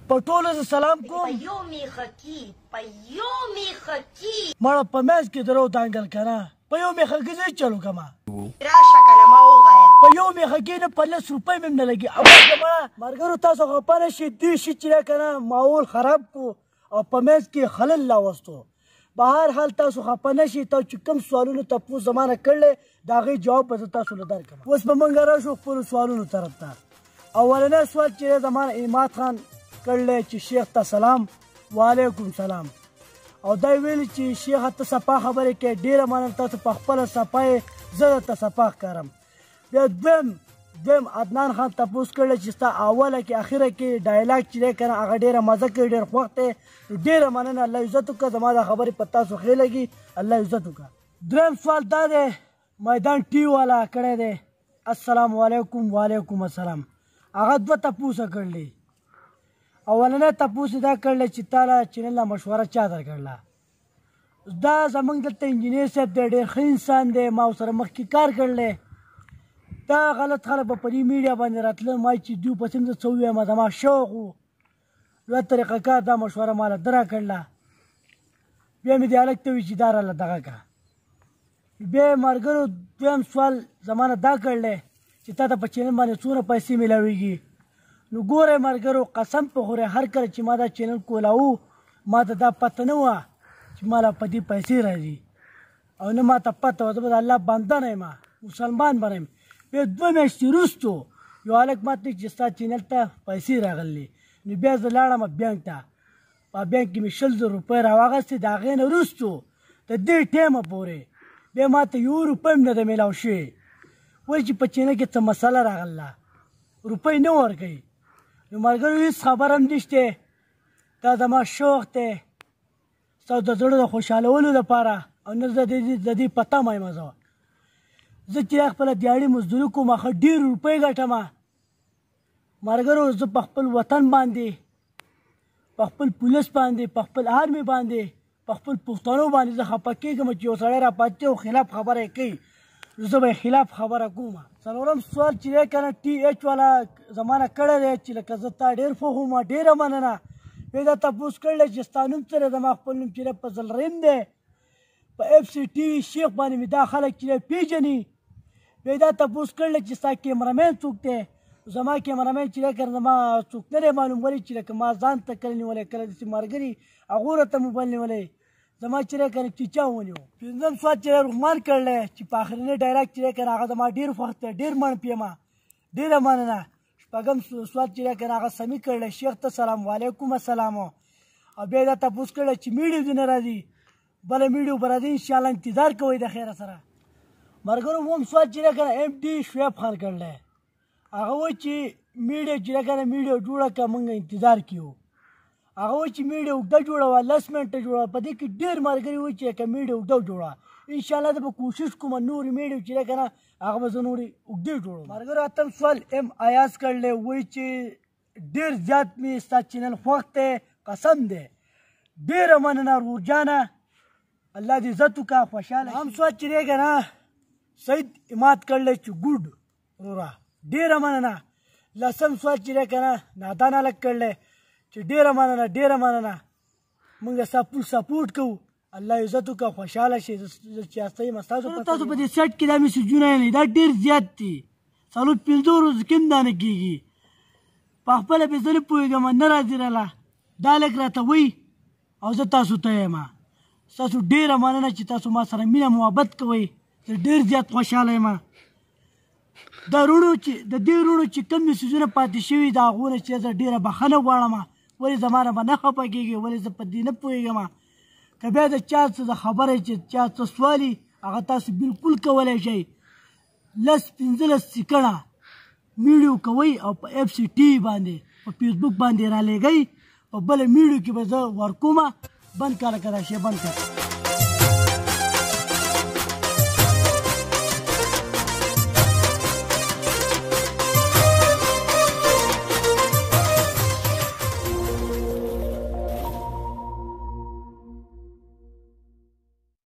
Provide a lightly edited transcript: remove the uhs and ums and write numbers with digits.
په ټولو زه سلام کوم. په یو میخه کې، په یو میخه کې. مړه په منځ کې درو دانګل که نه، په یو میخه کې زه چلو کوم. راشه کنه ما وغایه. په یو میخه کې نه، په 10 روپۍ مې هم نه لګي. اول زما ملګرو تاسو خفه نه شئ، دې شي چې که نه ماحول خراب کو او په منځ کې خلل راوستو. به هر حال تاسو خفه نه شئ، تاسو چې کوم سوالونو تپوس زما نه کړلی د هغې جواب به زه تاسو له درکړم. اوس به موږ راشو خپلو سوالونو طرف ته. اولنی سوال چې دی زما نه عماد خان کړلی چې شیخ ته سلام. وعلیکم سلام. او دا یې ویلي چې شیخ ته صفا خبرې کوې، ډېره مننه، تاسو په خپله صفا یې، زه درته صفا ښکارم. بیا دویم عدنان خان تپوس کړی چې ستا اوله کې اخره کې ډایلاګ چې دی که نه هغه ډېره مزه کوي، ډېر خوښ دی، نو ډېره مننه، الله عزت وکړه، زما دا خبرې په تاسو ښې لګي، الله عزت وکړه. دریم سوال دا دی میدان ټي والا کړی دی، السلام علیکم. وعلیکم السلام. هغه دوه تپوسه کړلې. اولنی تپوس یې دا کړلی چې تا له چینل نه مشوره چا درکړله؟ دا زموږ دلته انجینر صاحب دی، ډېر ښه انسان دی، ما ورسره مخکې کار کړلی. دا غلط خلک به په دې میډیا باندې راتله، ما چې دوی پسې هم زه څه ووایم زما شوق و. دا طریقه کار دا مشوره ما له ده راکړله. بیا مې دې هلک ته وویل چې دا راله دغه کړه. بیا یې ملګرو دویم سوال زما نه دا کړلی چې تا ته په چینل باندې څومره پیسې میلاویږي؟ نو ګورئ ملګرو، قسم په خورئ، هر کله چې ما دا چینل کولاو ما ته دا پته نه وه چې ما له په دې پیسې راځي، او نه ما ته پته وه، زه به د الله بنده نه یم، مسلمان به نه یم. بیا دوه میاشتې وروستو یو هلک ما ته چې ستا چینل ته پیسې راغلې، نو بیا زه لاړم بانک ته، په بانک کې مې 20,000 روپۍ راواخیستې. د هغې نه وروستو د دې ټایمه پورې بیا ما ته یو روپۍ هم نه ده میلاو شوې. ولې چې په چینل کې څه مسله راغله، روپۍ نه ورکوي. نو ملګرو هېڅ خبره هم نشته، دا زما شوق دی، ستاسو د زړه د خوشحالولو لپاره، او نه زه د دې په تمه یم. زه چې خپله دیاړي مزدوري کوم، ښه ډېر روپۍ ګټم. ملګرو زه په خپل وطن باندې، په خپل پولیس باندې، په خپل آرمي باندې، په خپل پښتنو باندې زه خفه کېږم چې یو سړی راپاتې او خلاف خبره یې کوي، نو زه به یې خلاف خبره کوم. څلورم سوال چې دی که نه ټي ایچ والا زما نه کړی دی چې لکه زه تا ډېر خوښوم، ډېره مننه. بیا دا تپوس کړی چې ستا نوم څه دی؟ زما خپل نوم چې دی فضل رحیم دی. په اف سي ټي وي شیخ باندې مې دا خلک چې دی پېژني. بیا دا تپوس کړی چې ستا کیمرمین څوک دی؟ زما کیمرمین چې دی که نه زما څوک نه دی معلوم، ولې چې لکه ما ځان ته کله نیولی، کله داسې ملګري هغو راته موبایل نیولی، زما چې دی که نه چیچا ونیو. پنځم سوال چې دی رحمان کړلی چې په اخرني ډایلاګ چې دی که نه هغه زما ډېر خوښ دی، ډېر مڼ پې یم، ډېره مننه. شپږم سوال چې دی که نه هغه سمي کړلی، شیخ ته سلام. وعلیکم السلام. او بیا یې دا تپوس کړی چې میډیو دې نه راځي، بله میډیو به راځي انشاءالله، انتظار کوئ د خیره سره. ملګرو اووم سوال چې دی که نه ایم ډي شعیب خان کړلی، هغه وایي چې میډیو چې دی که نه میډیو جوړه کړه، موږ انتظار کیو. هغه وایي چې میډیو اوږده جوړوه، 10 منټه جوړوه. په دې کې ډېر ملګري وایي چې که میډیو اوږده جوړوه، انشاءالله زه به کوشش کوم نورې میډیو چې دی که نه هغه به زه نورې اوږدې جوړوم. ملګرو اتم سوال ایم ایاز کړلی، وایي چې ډېر زیات مې ستا چینل خوښ دی، قسم دی، ډېره مننه ورور جانه، الله دې عزت وکړه، خوشحاله. هم سوال چې دی که نه سید اماد کړلی چې ګوډ وروره، ډېره مننه. لسم سوال چې دی که نه نادان هلک کړلی چې ډېره مننه، ډېره مننه، موږ ستا فول سپورټ کوو، الله عزت وکړه، خوشحاله شئ. زه چې هسته یم ستاسو په دې سیټ کې دا میسجونه یې دا ډېر زیات دي، څلور پنځه ورځو کې هم دا نه کېږي. په خپله پرې زه نه پوهېږم، نه راځي راله، دا لږ راته وایي او زه تاسو ته یم. ستاسو ډېره مننه چې تاسو ما سره مینه محبت کوئ، زه ډېر زیات خوشحاله یم. دا وروڼو چې د دې وروڼو چې کوم میسجونه پاتې شوي د هغو نه چې زه ډېره بخښنه غواړم، ولې زما نه به نه خفه کېږي، ولې زه په دې نه پوهېږم. که بیا د چا څه د خبرې چې چا څه سوالي هغه تاسو بالکل کولی شئ، 10 15 سیکنډه ویډیو کوئ او په اف سي ټي باندې په فیسبوک باندې رالیږئ، په بله ویډیو کې به زه ورکومه. بند کړه لکه دا شی بند کړه.